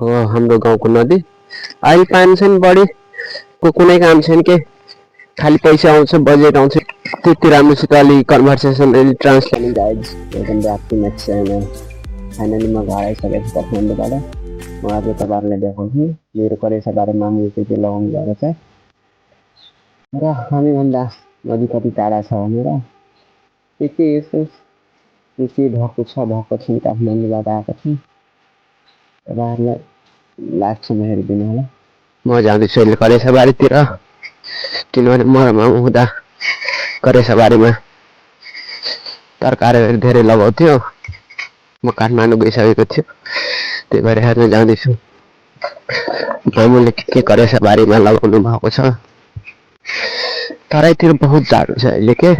हो हाम्रो गाउँको नदी अहिले पानी छैन बढी को कुनै काम छैन के खाली पैसा आउँछ बजेट आउँछ त्यति राम्रोसित अलि कन्भर्सेसन अलि translate guides welcome back to next channel finally म घर आइसकेको छु काठमाडौँबाट म आज तपाईँहरूलाई देखाउँछु मेरो करेसा बारेमा मैले के लगाउनु भएको छ र हामीभन्दा नदी कति टाढा छ भनेर के यसो के भएको छैन काठमाडौँबाट आएको छु तपाईँहरूलाई लास्टसम्म हेरिदिनु होला म जाँदैछु अहिले करेसाबारीतिर किनभने मरमा हुँदा करेसाबारीमा तरकारीहरू धेरै लगाउँथ्यो म काठमाडौँ गइसकेको थियो त्यही भएर हेर्न जाँदैछु मामुले के करेसाबारीमा लगाउनु भएको छ तराईतिर बहुत जाडो छ अहिले के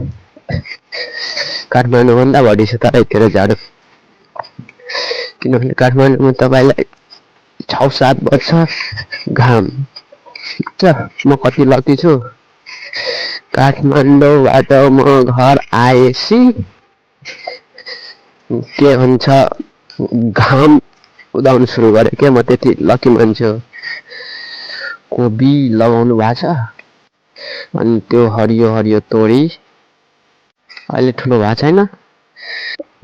काठमाडौँभन्दा बढी छ तराईतिर जाडो किनभने काठमाडौँमा तपाईँलाई 6-7 बज्छ घाम म कति लकी छु काठमाडौँबाट म घर आएपछि के भन्छ घाम उदाउनु सुरु गरे के म त्यति लकी मान्छे हो कोबी लगाउनु भएको छ अनि त्यो हरियो हरियो तोरी अहिले ठुलो भएको छैन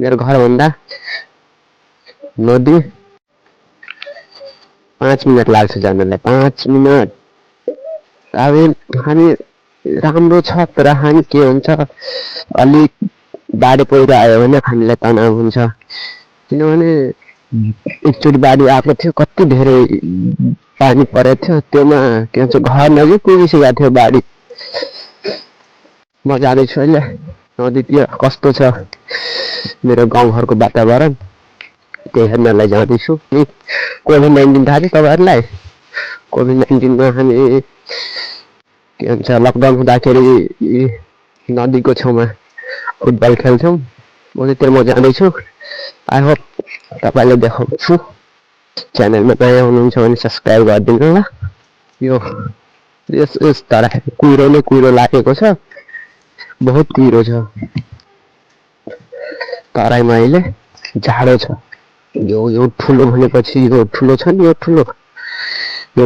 मेरो घरभन्दा नदी 5 मिनट लाग्छ जानलाई 5 मिनट अब हामी राम्रो छ तर हामी के हुन्छ अलिक बाढी पहिरो आयो भने हामीलाई तनाव हुन्छ किनभने एकचोटि बाढी आएको थियो कति धेरै पानी परेको थियो त्योमा के भन्छ घर नजिक पुगिसकेको थियो बाढी म जाँदैछु अहिले नदीतिर कस्तो छ मेरो गाउँघरको वातावरण त्यही हेर्नलाई जाँदैछु कोभिड-19 थाहा छ तपाईँहरूलाई कोभिड-19 हामी के भन्छ लकडाउन हुँदाखेरि नदीको छेउमा फुटबल खेल्छौँ उनीतिर म जाँदैछु आई होप तपाईँले देखाउँछु च्यानलमा नयाँ हुनुहुन्छ भने सब्सक्राइब गरिदिनु होला यो यस तरह कुहिरो नै कुहिरो लागेको छ बहुत कुहिरो छ तराईमा अहिले जाडो छ यो ठुलो भनेपछि यो ठुलो छ नि यो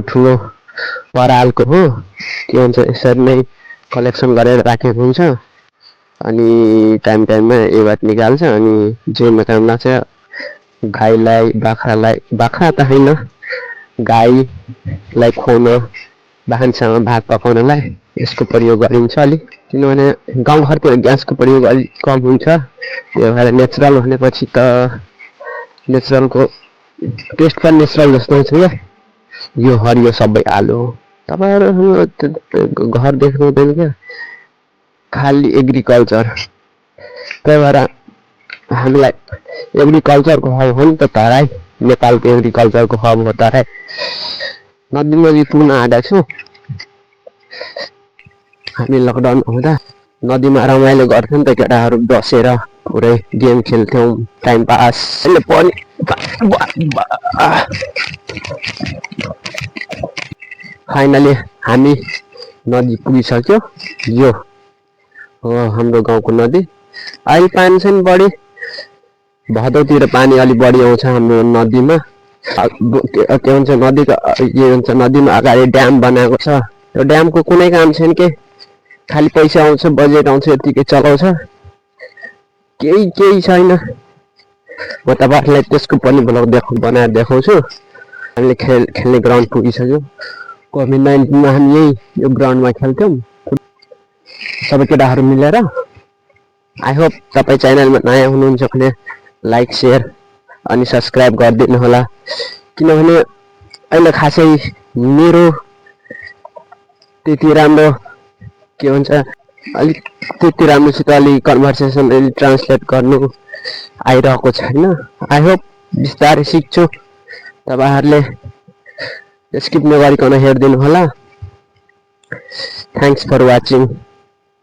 ठुलो परालको हो के भन्छ यसरी नै कलेक्सन गरेर राखेको हुन्छ अनि टाइममा एबाट निकाल्छ अनि जेमा काम लाग्छ गाईलाई बाख्रा त होइन गाईलाई खुवाउन बाहनसँग भात पकाउनलाई यसको प्रयोग गरिन्छ अलिक किनभने गाउँघरतिर ग्यासको प्रयोग अलिक कम हुन्छ त्यही भएर नेचुरल भनेपछि त नेचुरलको टेस्ट पनि नेचुरल जस्तो हुन्छ क्या यो हरियो सबै आलु तपाईँहरू घर देख्नु हुँदैन क्या खाली एग्रिकल्चर त्यही भएर हामीलाई एग्रिकल्चरको हब हो नि त तराई नेपालको एग्रिकल्चरको हब हो तराई नदी पुग्न आँटेको छु हामी लकडाउन हुँदा नदीमा रमाइलो गर्थ्यौँ नि त केटाहरू बसेर पुरै गेम खेल्थ्यौँ टाइम पास फाइनली हामी नदी पुगिसक्यो यो हो हाम्रो गाउँको नदी अहिले पानी छैन बढी भदौतिर पानी अलि बढी आउँछ हाम्रो नदीमा के भन्छ नदीमा अगाडि ड्याम बनाएको छ त्यो ड्यामको कुनै काम छैन के खाली पैसा आउँछ बजेट आउँछ यतिकै चलाउँछ केही छैन म तपाईँहरूलाई त्यसको पनि ब्लग बनाएर देखाउँछु हामीले खेल्ने ग्राउन्ड पुगिसक्यो कोभिड-19 मा हामी यो ग्राउन्डमा खेल्थ्यौँ सबै केटाहरू मिलेर आई होप तपाईँ च्यानलमा नयाँ हुनुहुन्छ भने लाइक सेयर अनि सब्सक्राइब गरिदिनु होला किनभने अहिले खासै मेरो त्यति राम्रो के भन्छ अलिक त्यति राम्रोसित अलि कन्भर्सेसन अलि ट्रान्सलेट गर्नु आइरहेको छैन आई होप बिस्तारै सिक्छु तपाईँहरूले स्किप नगरिकन हेरिदिनु होला थ्याङ्क्स फर वाचिङ